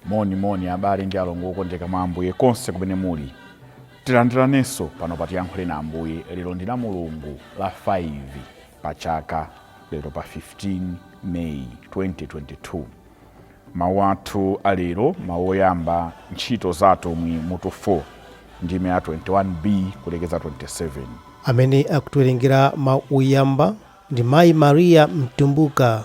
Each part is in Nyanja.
Moni moni, abale ndi alongo okondeka mwa Ambuye konse kumene muli. Tilandiranenso pano pa Tiyankhule na Ambuye. Lero ndi la Mulungu la 5 pa chaka, lero pa 15 May 2022. Mawu athu alero, mawu oyamba, Ntchito za Atumwi mutu 4, ndime ya 21b kulekeza 27. Amene akutiwerengera mawu oyamba ndi Mayi Maria Mtumbuka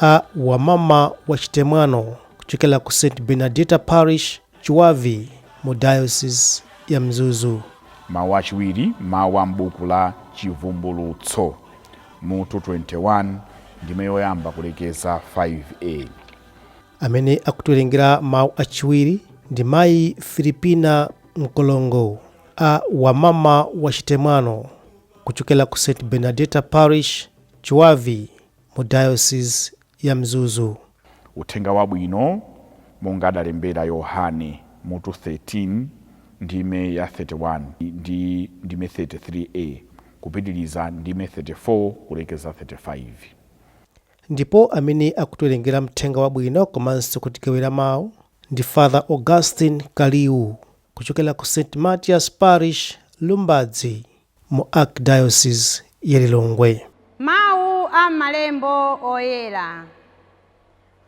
a Wamama wa Chitemwano kuchokera ku St Bernadetta Parish, Chiwavi, mu Diocese ya Mzuzu. Mawu achiwiri, mawu a m'buku la Chivumbulutso mutu 21, ndime yoyamba kulekeza 5a. Amene akutiwerengera mawu achiwiri ndi Mayi Filipina Mkolongo a Wamama wa Chitemwano kuchokera ku St Bernadetta Parish, Chiwavi, mu Diocese ya Mzuzu. Uthenga Wabwino monga adalembera Yohane mutu 13, ndime ya 31 ndi ndime 33a kupitiriza ndime 34 kulekeza 35. Ndipo amene akutiwerengera mthenga wabwino komanso kutigawira mawu ndi Father Augustine Kaliu kuchokera ku St Mathias Parish, Lumbadzi, mu Archdiocese ya Lilongwe. Mawu a Malembo Oyera.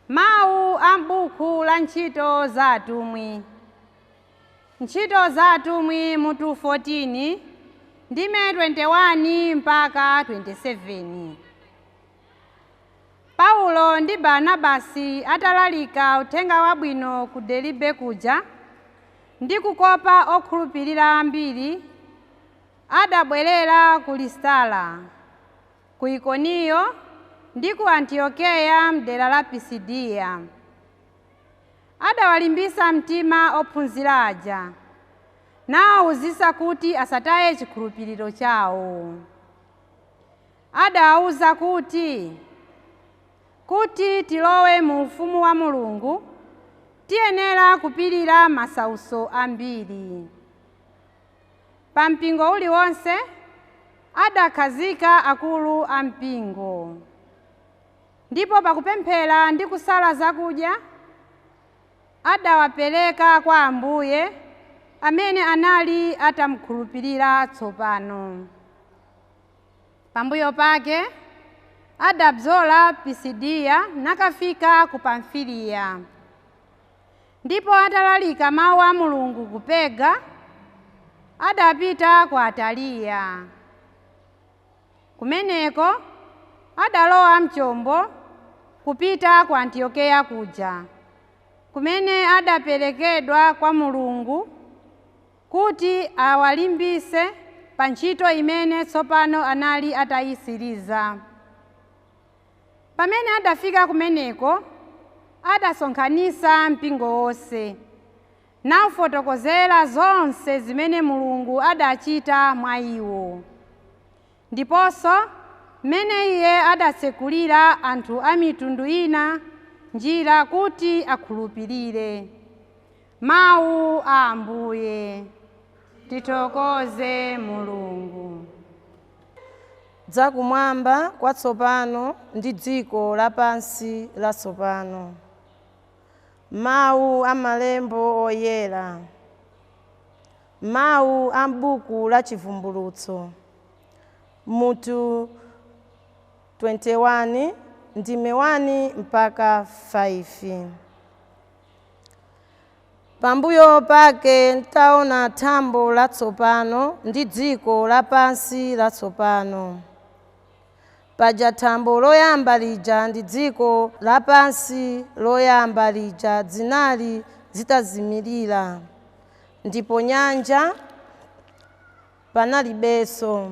Mawu a m'buku la Ntchito za Atumwi. Ntchito za Atumwi mutu 14, ndime 21 mpaka 27. Paulo ndi Barnabasi atalalika uthenga wabwino ku Deribe kuja ndi kukopa okhulupirira ambiri, adabwerera ku Lisitala, ku Ikoniyo ndi ku Antiokeya mdera la Pisidiya. Adawalimbisa mtima ophunzira aja, nawawuzitsa kuti asataye chikhulupiriro chawo. Adawawuza kuti, kuti tilowe mu ufumu wa Mulungu, tiyenera kupirira masautso ambiri. Pa mpingo uliwonse adakhazika akulu a mpingo. Ndipo pakupemphera ndi kusala zakudya, adawapereka kwa Ambuye amene anali atamukhulupirira tsopano. Pambuyo pake adabzola Pisidiya nakafika ku Pamfiliya. Ndipo atalalika mawu a Mulungu ku Perga, adapita ku Ataliya. Kumeneko adalowa mchombo kupita ku Antiokeya kuja, kumene adaperekedwa kwa Mulungu kuti awalimbise pa ntchito imene tsopano anali atayisiriza. Pamene adafika kumeneko, adasonkhanitsa mpingo wonse, nawufotokozera zonse zimene Mulungu adachita mwa iwo, ndiponso mmene iye adatsekulira anthu a mitundu ina njira kuti akhulupirire. Mawu a Ambuye. Tithokoze Mulungu. Zakumwamba kwatsopano ndi dziko lapansi latsopano. Mawu a Malembo Oyera. Mawu a m'buku la Chivumbulutso mutu 21, ndime 1 mpaka 5. Pambuyo pake ntaona thambo latsopano ndi dziko lapansi latsopano. Paja thambo loyamba lija ndi dziko lapansi loyamba lija zinali zitazimirira, ndipo nyanja panalibenso.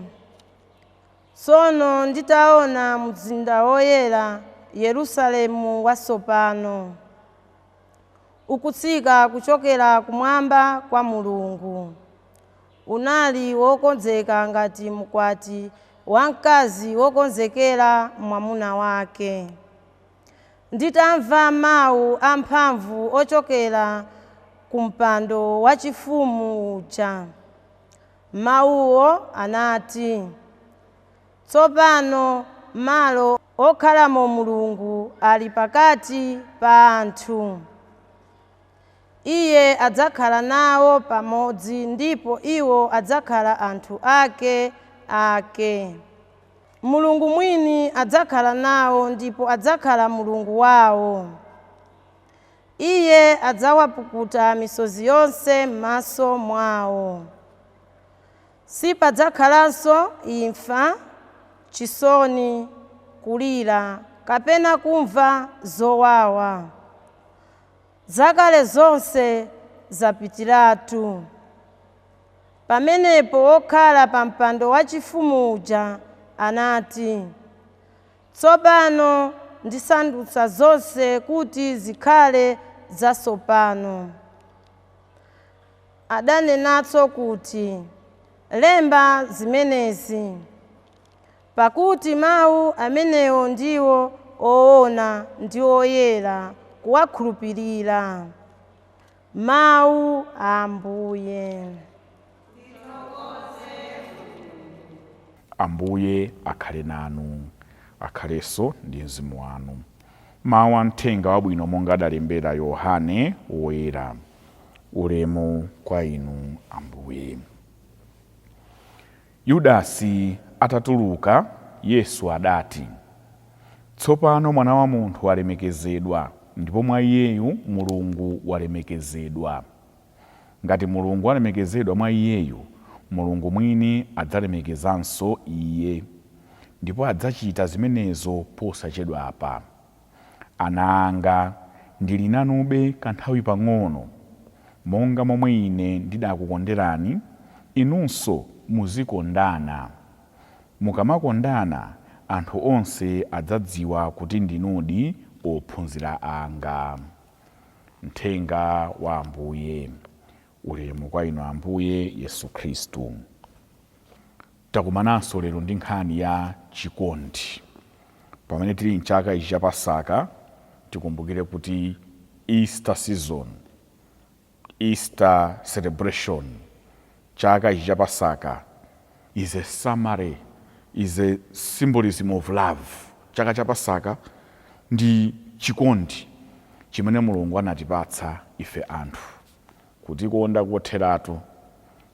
Tsono nditaona mzinda woyera, Yerusalemu watsopano, ukutsika kuchokera kumwamba kwa Mulungu. Unali wokonzeka ngati mkwati wamkazi wokonzekera mwamuna wake. Nditamva mawu amphamvu ochokera ku mpando wachifumu uja, mawuwo anati, "Tsopano malo okhalamo Mulungu ali pakati pa anthu. Iye adzakhala nawo pamodzi ndipo iwo adzakhala anthu ake ake. Mulungu mwini adzakhala nawo ndipo adzakhala Mulungu wawo. Iye adzawapukuta misozi yonse m'maso mwawo. Sipadzakhalanso imfa, chisoni, kulira kapena kumva zowawa. Zakale zonse zapitiratu. Pamenepo wokhala pa mpando wachifumu uja anati, tsopano ndisandutsa zonse kuti zikhale zatsopano. Adanenanso kuti, lemba zimenezi, pakuti mawu amenewo ndiwo oona ndi oyera kuwakhulupirira. Mawu a Ambuye. Ambuye akhale nanu, akhalenso ndi mzimu wanu. Mawu a mthenga wabwino monga adalembera Yohane Woyera. Ulemu kwa inu Ambuye. Yudasi atatuluka, Yesu adati, tsopano Mwana wa Munthu alemekezedwa, ndipo mwa iyeyu Mulungu walemekezedwa. Ngati Mulungu alemekezedwa mwa iyeyu, Mulungu mwini adzalemekezanso iye, ndipo adzachita zimenezo posachedwapa. Ana anga, ndili nanube kanthawi pang'ono. Monga momwe ine ndidakukonderani, inunso muzikondana. Mukamakondana, anthu onse adzadziwa kuti ndinudi ophunzira anga. Mthenga wa Ambuye. Ulemu kwa inu Ambuye Yesu Khristu. Takumananso lero ndi nkhani ya chikondi. Pamene tili mchaka ichi cha Pasaka, tikumbukire kuti Easter season, Easter celebration, chaka ichi cha Pasaka is a summary, is a symbolism of love. Chaka cha Pasaka ndi chikondi chimene Mulungu anatipatsa ife anthu, kutikonda kotheratu,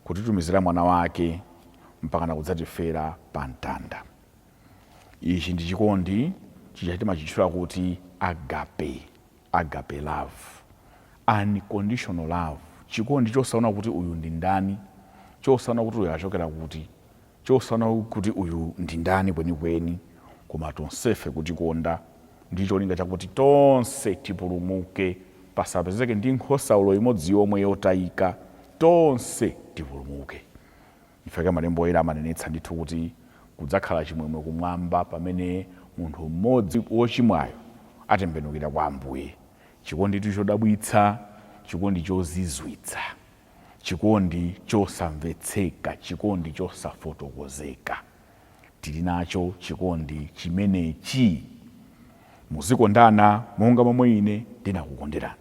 kutitumizira mwana wake mpaka kudzatifera pa mtanda. Ichi ndi chikondi chija timachitchula kuti agape, agape love, unconditional love, chikondi chosaona kuti uyu ndi ndani, chosaona kuti uyu achokera kuti, chosaona kuti uyu ndi ndani kwenikweni, koma tonsefe kutikonda ndi cholinga chakuti tonse tipulumuke, pasapezeke ndi nkhosa olo imodzi yomwe yotayika, tonse tipulumuke. Ifeke malembo oyera amanenetsa ndithu kuti kudzakhala chimwemwe kumwamba pamene munthu mmodzi wochimwayo atembenukira kwa Ambuye. Chikondi chodabwitsa, chikondi chozizwitsa, chikondi chosamvetseka, chikondi chosafotokozeka. Tili nacho chikondi chimenechi. Muzikondana monga momwe ine ndinakukonderani.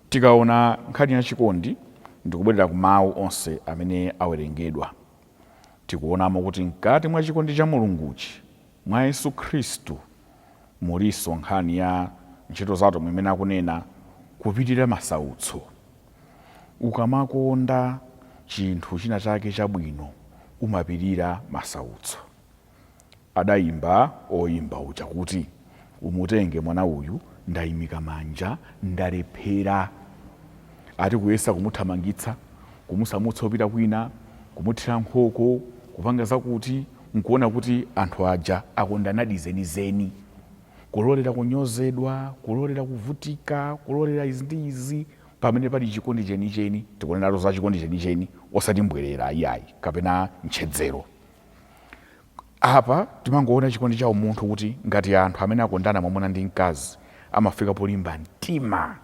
Tikaona nkhani ya chikondi, ndikubwerera ku mawu onse amene awerengedwa, tikuonamo kuti mkati mwa chikondi cha Mulunguchi mwa Yesu Khristu muliso nkhani ya ntchito za atumwi imene akunena kupitirira masautso. Ukamakonda chinthu china chake chabwino, umapirira masautso. Adayimba oyimba uja kuti, umutenge mwana uyu, ndayimika manja, ndalephera. Ati kuyesa kumuthamangitsa, kumusamutsa kupita kwina, kumuthira nkhoko, kupanga zakuti, nkuona kuti anthu aja akondanadi zenizeni. Kulolera kunyozedwa, kulolera kuvutika, kulolera izi ndi izi, pamene pali chikondi chenicheni. Tikunenatu za chikondi chenicheni, osati mbwerera iyayi kapena ntchedzero. Apa timangoona chikondi cha umunthu kuti ngati anthu amene akondana mwamuna ndi mkazi amafika polimba mtima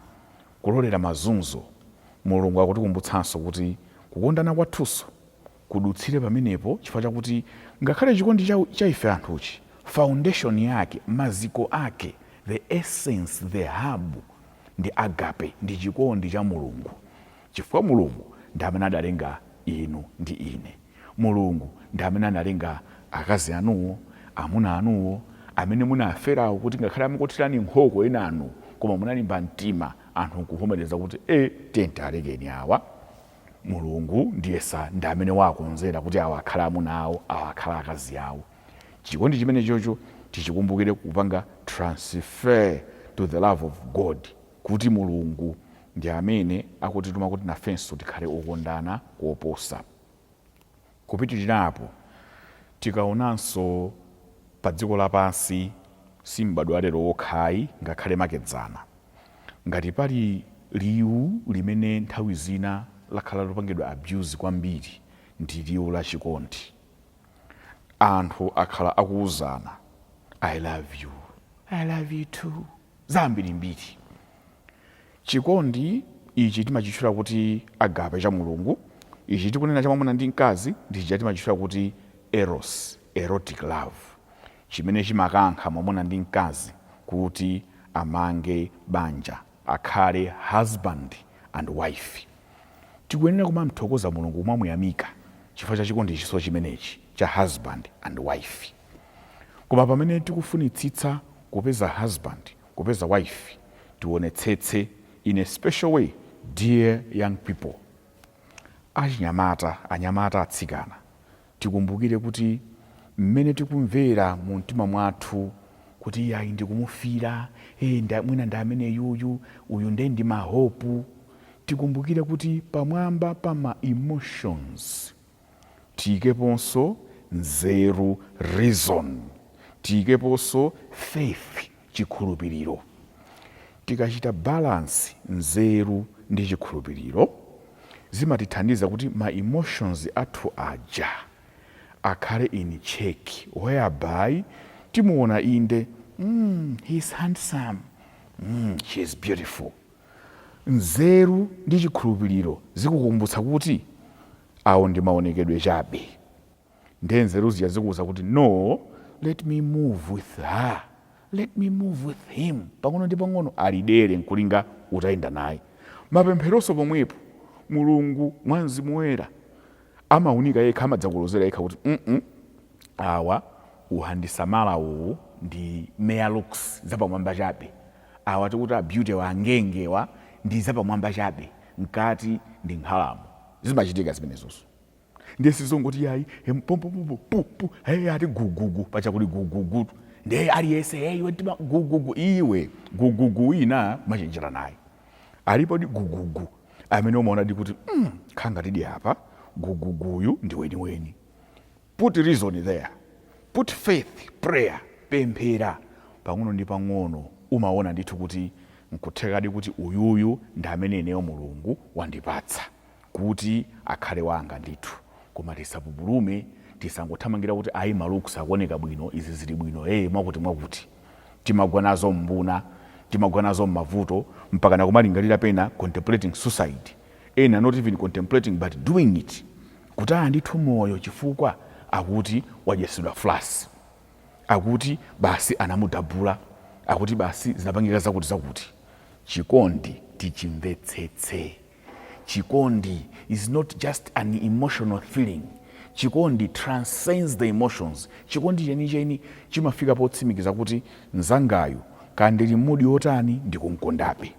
kulolera mazunzo, Mulungu akutikumbutsanso kuti kukondana kwathunso kudutsire pamenepo, chifukwa chakuti ngakhale chikondi cha ife anthuchi, foundation yake, maziko ake, the essence, the hub ndi agape, ndi chikondi cha Mulungu. Chifukwa Mulungu ndi amene adalenga inu ndi ine. Mulungu ndi amene analenga akazi anuwo, amuna anuwo, amene munaferawo, kuti ngakhale amakuthirani nkhoko enanu, koma munalimba mtima. Anthu nkuvomereza kuti e, tiyeni alekeni awa, Mulungu ndiyesa ndi amene wakonzera kuti awa akhale amuna awo, awa akhale akazi awo. Chikondi chimene chocho tichikumbukire kupanga transfer to the love of God, kuti Mulungu ndi amene akutituma kuti nafenso tikhale okondana koposa. Kupitirirapo, tikaonanso pa dziko lapansi, si m'badwo walero wokhayi, ngakhale makedzana, ngati pali liwu limene nthawi zina lakhala lopangidwa abuse kwambiri, ndi liwu la chikondi. Anthu akhala akuwuzana "I love you, I love you too," zambirimbiri. Chikondi ichi timachitchula kuti agape cha Mulungu. Ichi tikunena cha mwamuna ndi mkazi ndi chija timachitchula kuti eros, erotic love, chimene chimakankha mwamuna ndi mkazi kuti amange banja, akhale husband and wife. Tikuyenera kumamthokoza Mulungu, kumamuyamika chifukwa cha chikondi chiso chimenechi cha husband and wife. Koma pamene tikufunitsitsa kupeza husband, kupeza wife, tionetsetse in a special way, dear young people, achinyamata, anyamata, atsikana, tikumbukire kuti mmene tikumvera mu mtima mwathu kuti iyayi, ndikumufira, hey, mwina ndi amene yuyu, uyu nde ndi mahope, tikumbukire kuti pamwamba pa ma emotions tiyikeponso nzeru, reason, tiyikeponso faith, chikhulupiriro. Tikachita balance nzeru ndi chikhulupiriro, zimatithandiza kuti ma emotions athu aja akhale in check, whereby timuona inde, he's handsome, she is beautiful. Nzeru ndi chikhulupiriro zikukumbutsa kuti awo ndi maonekedwe chabe. Ndiye nzeru zija zikuwuza kuti, "No, let me move with her, let me move with him," pang'ono ndi pang'ono alidere nkulinga utayenda naye. Mapempheronso pomwepo, Mulungu mwa Mzimu Woyera amaunika yekha, amadzakulozera yekha kuti awa uhandisamala, uwu ndi mere looks, zapamwamba chabe. Awa tikuti a beauty wangengewa ndi zapamwamba chabe, mkati ndi nkhalamo. Zimachitika zimenezonso. Ndiye sizongoti yayi, pompopompo pu hey, ati gugugu pachakuti gugugu, ndiye aliyense, hey, iwe mtima gugugu, iwe gugugu wina machenjera naye. Alipo di gugugu amene umaona di kuti khanga tidi apa guguguyu ndi weniweni. Put reason there, put faith, prayer, pemphera pang'ono ndi pang'ono, umaona ndithu kuti nkuthekadi kuti uyuyu ndi amene ineyo Mulungu wandipatsa kuti akhale wanga ndithu. Koma tisapupulume, tisangothamangira kuti ayi, ma looks akuoneka bwino, izi zili bwino, hey, mwakuti mwakuti. Timagwa nazo mbuna, timagwa nazo mmavuto, mpaka nakumalingalira pena contemplating suicide, ena not even contemplating but doing it, kutaya ndithu moyo chifukwa akuti wadyetsedwa flasi, akuti basi anamudabula, akuti basi zinapangika zakuti zakuti. Chikondi tichimvetsetse. Chikondi is not just an emotional feeling. Chikondi transcends the emotions. Chikondi chenicheni chimafika potsimikiza kuti mzangayu, kandili mood yotani, ndikumkondabe,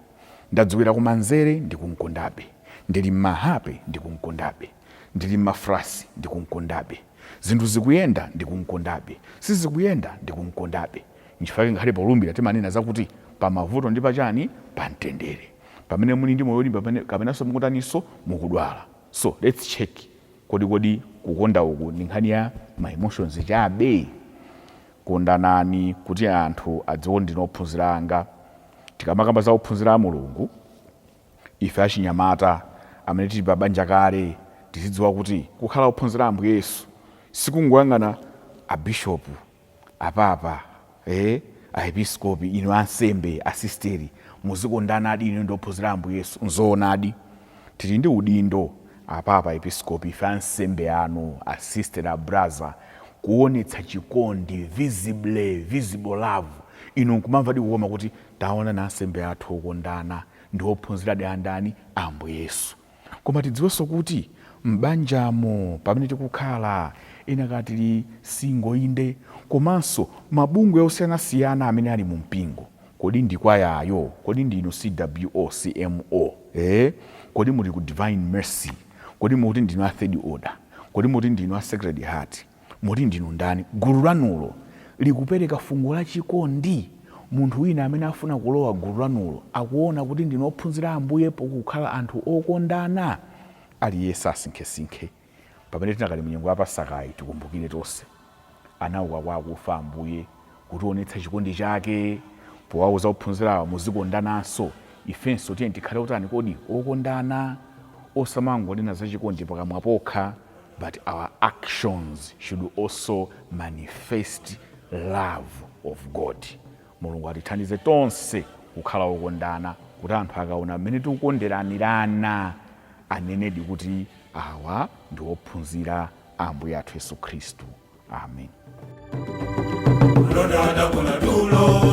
ndadziwira kumanzere, ndikumkondabe, ndili mmahappy, ndikumkondabe, ndili mmafrasi, ndikumkondabe, zinthu zikuyenda, ndikumkondabe, sizikuyenda, ndikumkondabe. Nchifukwa ngakhale polumbira timanena zakuti pamavuto ndi pachani, pamtendere, pamene muli ndi moyo olimba, pamene kapenanso mukutaninso, mukudwala. So let's check, kodi kukonda uku ndi nkhani ya ma emotions chabe? Kondanani kuti anthu adziwe ndinu ophunzira anga. Tikamakamba za ophunzira a Mulungu, ife achinyamata amene tili pa banja kale tizidziwa kuti kukhala ophunzira a Ambuye Yesu sikungoyang'ana abishopu, apapa, aepiskopi, inu ansembe, asisteri, muzikondanadi, inu ndi ophunzira a Ambuye Yesu. Nzoonadi, tili ndi udindo, apapa, episkopi, ife ansembe anu, asisteri, abraza, kuonetsa chikondi visibly, visible love. Inu nkumamva kukoma kuti taona na ansembe athu okondana, ndi ophunzira andani? Ambuye Yesu. Koma tidziwenso kuti m'banjamo pamene tikukhala, ena katili single inde, komanso mabungwe osiyanasiyana amene ali mu mpingo, Kodi ndi kwayayo? Kodi ndinu CWO, CMO, eh? Kodi muli ku Divine Mercy? Kodi mukuti ndinu a Third Order? Kodi mukuti ndinu a Sacred Heart? Muti ndinu ndani? Gulu lanulo likupereka fungo la chikondi? Munthu wina amene afuna kulowa gulu lanulo akuona kuti ndinu ophunzira Ambuye pokukhala anthu okondana? Aliyense asinkhesinkhe. Pamene tinakali munyengo ya Pasakayi, tikumbukire tonse anauka kwa akufa Ambuye kutionetsa chikondi chake powauza ophunzirawa, "Muzikondananso." Ifenso tiye tikhale otani kodi? Okondana, osamangonena za chikondi pakamwa pokha, but our actions should also manifest love of God. Mulungu atithandize tonse kukhala okondana, kuti anthu akaona mmene tikukonderanirana anenedi kuti awa ndi ophunzira a Ambuye athu Yesu Khristu. Amen. Mlonda adagona tulo.